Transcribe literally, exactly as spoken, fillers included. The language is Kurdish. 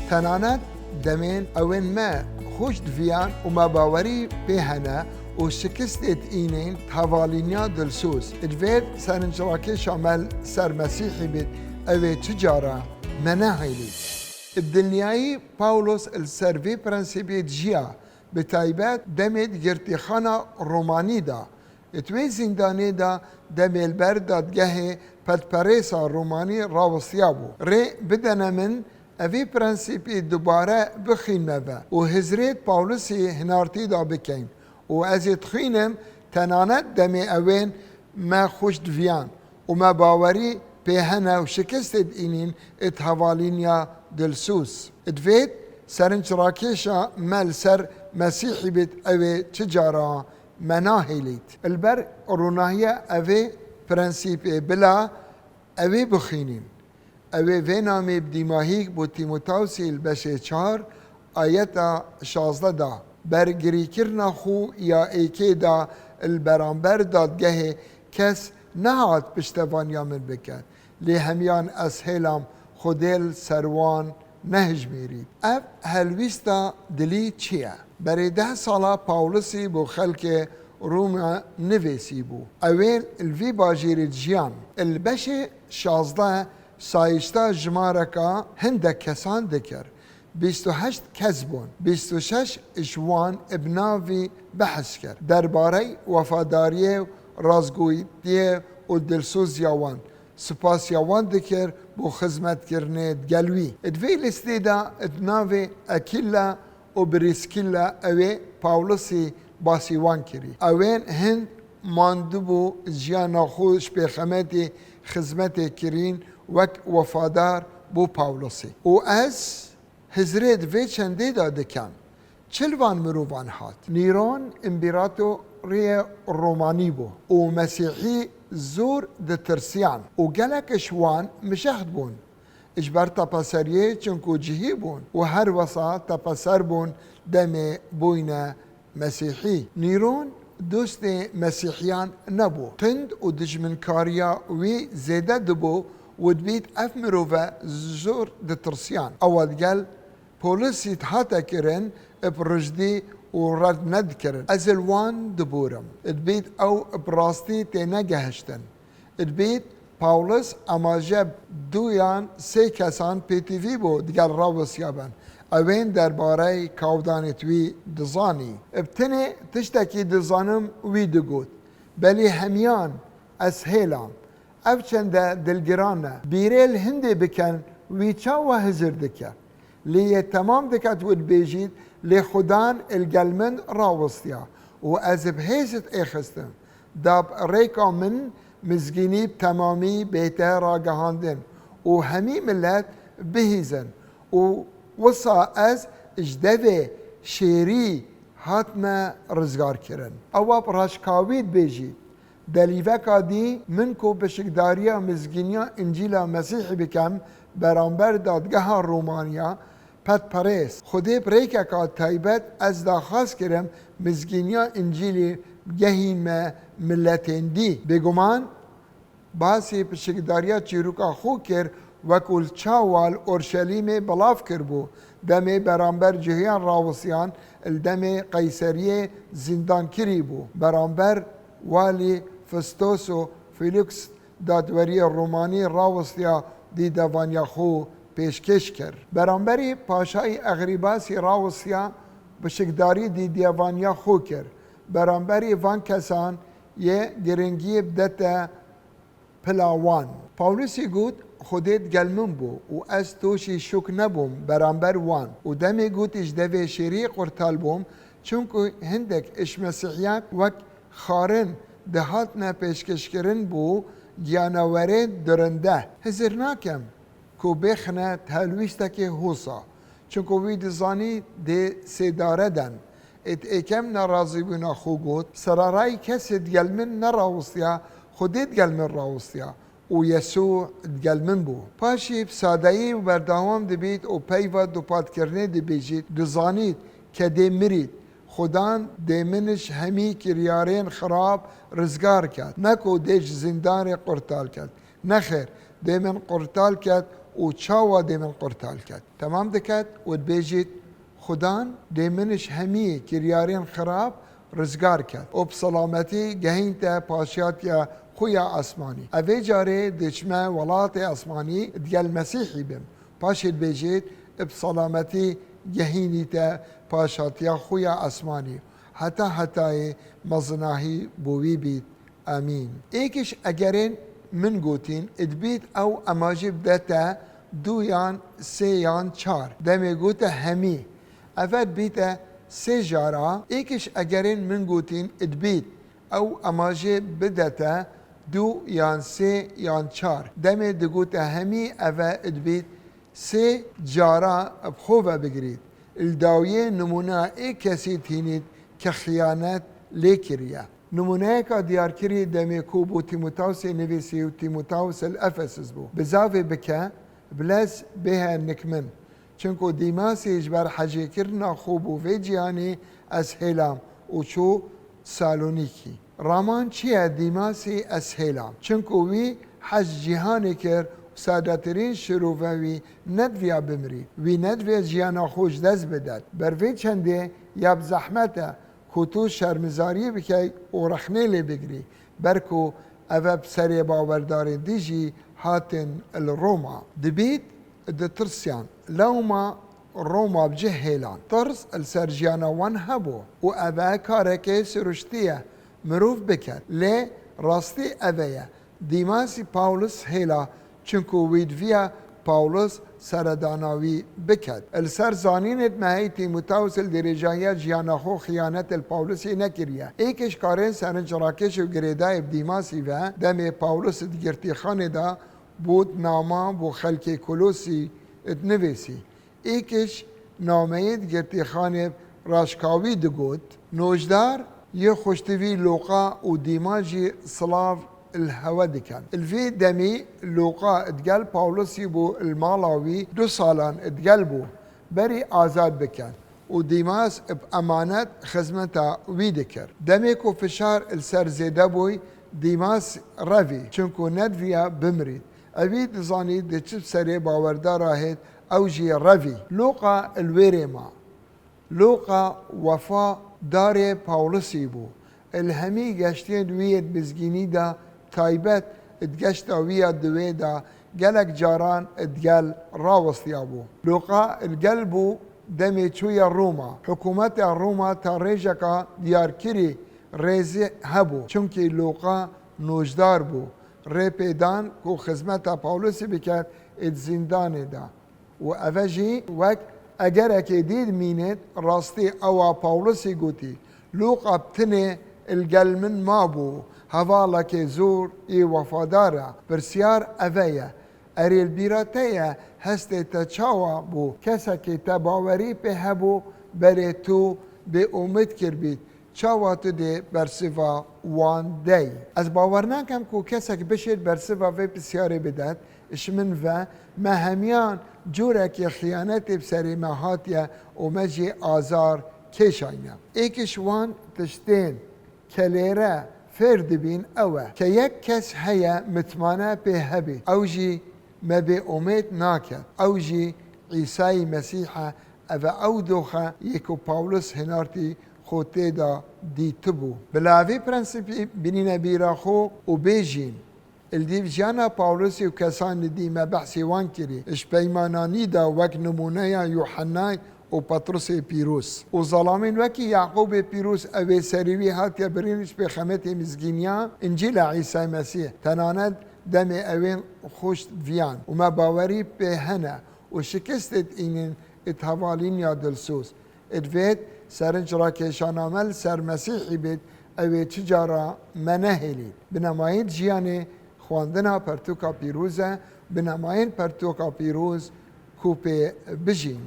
Tenanet demên ewên me xweş diviyan û me bawerî pê hene û şikistê diînên hevalîniya dilsoz. Divêt serinçrakêşa me li ser Mesîhî bêt, ew ê çi cara me nehêlît. Bi dinyayî Pawlos li ser vê prensîbê dijiya, bi taybet demê di girtîxana Romanî de. Di wê zîndanê de demê li ber dadgehê pedperêsa Romanî rawestiyabû. Rê bidene min evê prensîpî dubare bixînme ve û hizrêt Pawlisî hinartî da bikeyn û ez ê dixwînim tenanet demê ewên me xweş diviyan û me bawerî pê hene û şikistê diînîn id hevalîniya dilsoz. Divêt serinçrakêşa me li ser Mesîhî bêt, ew ê çi cara me nahêlît. Li ber ronahiya evê prensîpê bila ew ê bixwînîn. Ew ê vê namê bi dîmahîk bo Tîmotawsî li beşê çar ayeta şazdeh da, bergirîkirina xwe ya êkê da li beramber dadgehê kes nehat piştevaniya min biket. Lê hemiyan ez hêlam Xwedê li ser wan nehijmêrît. Ev helwîsta dilî çi ye? Berê deh sala Pawlisî bo xelkê Rûmê nivêsîbû. Ewên li vî bajêrî dijiyan. Li beşê şazdeh sayişta jimareka hindek kesan dikir. Bîst û heşt kes bûn. Bîst û şeş ji wan bi navî behs kir. Derbarey wefadariyê û rastgoyîtiyê û dilsoziya wan, sipasiya wan dikir bo xizmetkirinê digel wî. Di vê lîstê de di navê Akîla û Prîskîla ew ê Pawlisî basî wan kirî. Ewên hind mandibû jiyana xwe ji pêxemetê xizmetê kirîn wek wefadar bo Pawlisî. Û ez hizrê di vê çendê de dikem. Çi li van mirovan hat? Nîron împeratorê Romanî bû û Mesîhî zor ditirsiyan û gelek ji wan mişext bûn. Ji ber tepeseriyê çinku cihî bûn û her wesa tepeser bûn demê bûyne Mesîhî. Nîron dostê Mesîhiyan nebû. Tind û dijminkariya wî zêde dibû û dibît ev mirove zor ditirsiyan. Ewa digel Pawlisî dihate kirin, bi rijdî û red nedikirin. Ez li wan diborim. Dibît ew bi rastî têne gehiştin. Dibît Pawlis emaje du yan sê kesan pêtivî bû digel rawestiya bin. Ewên derbarey kawdanê wî dizanî. Bi tenê tiştekî dizanim wî digot. Belê hemiyan ez hêlam. Ev çende dilgiran e. Bîrê li hindê bikin, wî çawa hizir dike? Lê yê temam diket û dibêjît, lê Xudan li gel min rawestiya û ez bi hêz dêxistim. Da bi rêka min mizgînî bi temamî bête ragihandin û hemî milet bihîzin û wisa ez ji devê şêrî hatime rizgarkirin. Ewa bi raşkawî dibêjît. Delîveka dî, min ku pişikdariya mizgîniya Încîla Mesîhî bikem beramber dadgeha Romaniya, pedperêst. Xwedê bi rêkeka taybet ez daxwaz kirim mizgîniya Încîlî bigehînme miletên dî. Bêguman basî pişikdariya çîroka xwe kir, wekû li çawa li Orşelîmê belav kiribû, demê beramber cihiyan rawestiyan, li demê Qeyseriyê zîndan kirî bû. Beramber walî Festos û Felîks dadweriyê Romanî rawestiya dîdevaniya xwe pêşkêş kir. Beramberî paşayî Egrîbasî rawestiya pişikdarî dîdevaniya xwe kir. Beramberî van kesan yê giringiyê bidete pila wan. Pawlisî got, Xwedê digel min bû û ez toşî şok nebûm beramber wan û demê gotî ji devê şêrî qurtal bûm, çunku hindek ji Mesîhiyan wek xarin dihatine pêşkêşkirin bo giyanawerên durinde. Hizir nakim ku bêxine telwîstekê hosa, çunku wî dizanî dê sêdare den. Êt êkem nerazîbûna xwe got, Serarayî kesê digel min nerawestiya, Xwedê digel min rawestiya û Yesû digel min bû. Paşî bi sadeyî û berdewam dibît û peyva dûpadkirinê dibêjît, Dizanît, kedê mirît, Xudan dê min ji hemî kiryarên xirab rizgar ket, ne ku dê ji zîndanê qurtal ket. Nexêr, dê min qurtal ket û çawa dê min qurtal ket. Temam diket û dibêjît, Xudan dê min ji hemî kiryarên xirab rizgar ket û bi selametî gehîn te paşiyatiya xwe ya asmanî. Evê carê diçime welatê asmanî digel Mesîhî bim. Paşê dibêjît, bi selametî gehînî te paşatiya xwe ya asmanî. Heta hetayê mezinahî bo wî bît. Amîn. Êkiş egerên min gotîn, dibît ew ema jî bidete du yan sê yan çar. Demê gote hemî. Eve dibîte sê jara. Êkiş egerên min gotîn, dibît ew ema jî bidete du yan sê yan çar. Demê digote hemî, eve dibît sê cara bi xwe ve bigirît. Li dawiyê nimûneya ê kesî tînît ke xiyanet lê kiriye. Nimûneyeka diyarkirî demê ku bo Tîmotawsê nivîsî û Tîmotawis li Efesis bû. Bizavê bike, bilez bêhe nik min. Çinku Dîmasî ji ber hecêkirina xwe bo vê cîhanê ez hêlam û çû Salonîkî. Raman çi ye Dîmasî ez hêlam? Çinku wî hez cîhanê kir û sadetirîn şirove wî nediviya bimirî. Wî nediviya jiyana xwe ji dest bidet. Ber vê çendê ya bi zehmet e ku tu şermizariyê bikey û rexnê lê bigirî. Ber ku eve bi serê bawerdarên dî jî hatin li Roma. Dibît ditirsiyan. Lewma Roma bi cih hêlan. Tirs li ser jiyana wan hebû û eve karekê siruştî ye mirov biket. Lê rastî eve ye. Dîmasî Pawlus hêla, çinku wî diviya Pawlus seredana wî biket. Li ser zanînê di me hey Tîmotawis li dirêjahiya jiyana xwe xiyanet li Pawlusê nekiriye. Êkiş karên serinc rakêş û girêdayê bi Dîmasî ve demê Pawlus di girtîxanê de bût nama bo xelkê Kolosî dinivîsî. Êkiş nameyê di girtîxanê raşkawî digot, Nojdar yê xweştivî Luqa û Dîma jî silav li hewe dikin. Li vî demî Luqa digel Pawlusî bû, li mala wî du salan digel bû, berî azad bikin û Dîmas bi emanet xizmeta wî dikir. Demê ku fişar li ser zêde bûy, Dîmas revî, çinku nediviya bimirît. Ewî dizanî di çi serê bawerdara hêt ew jî revî. Luqa li wêrê ma. Luqa wefadarê Pawlusî bû. Li hemî geştên wî yê di mizgînî de taybet di geşta wî ya diwê de gelek caran digel rawestiyabû. Luqa li gel bû demê çûye Roma. Hikûmeta Roma ta rêjeka diyarkirî rêzî hebû. Çimkî Luqa nojdar bû. Rê pê dan ku xizmeta Pawlusî biket êd zîndanê de. Û eve jî wek egerekê dî dimînêt, rastî ewa Pawlusî gotî, Luqa bi tinê li gel min mabû, hevalekê zor ê wefadar e. Pirsiyar eve ye, erê li bîra te ye, hestê te çawa bû? Kesekê te bawerî pê hebû berê tu bêomêd kiribît. Çawa tu dê bersiva wan dey? Ez bawer nakim ku kesek bişêt bersiva vê pisyarê bidet. Ji min ve me hemiyan corekê xiyanetê bi serê me hatiye û me jê azar kêşayne. Êk ji wan tiştên ke lêre fêr dibîn ew e ke yek kes heye mitmane pê hebî. Ew jî me bê umêd naket. Ew jî Îsayî Mesîh e. Ev e ew doxe yê ku Pawlus hinartî xwe tê de dîtibû. Bila vî prensîpî binîne bîra xwe û bêjîn, li dîv jiyana Pawlusî û kesan li dî me behsî wan kirî. Ji peymananî de wek nimûneya Yuhennay û Petrusê pîroz û zelamên wekî Yaqûbê pîroz ew ê serî wî hatiye birîn ji pêxemetê mizgîniya Încîla Îsay Mesîh. Tenanet demê ewên xweş viyan û me bawerî pê hene û şikestê dînin êd hevalîn ya dilsoz. Divêt serinc rakêşana me li ser Mesîhî bêt, ew ê çi cara me nehêlît. Binemayên jiyanê xwendina pertûka pîroz e, binemayên pertûka pîroz ku pê bijîn.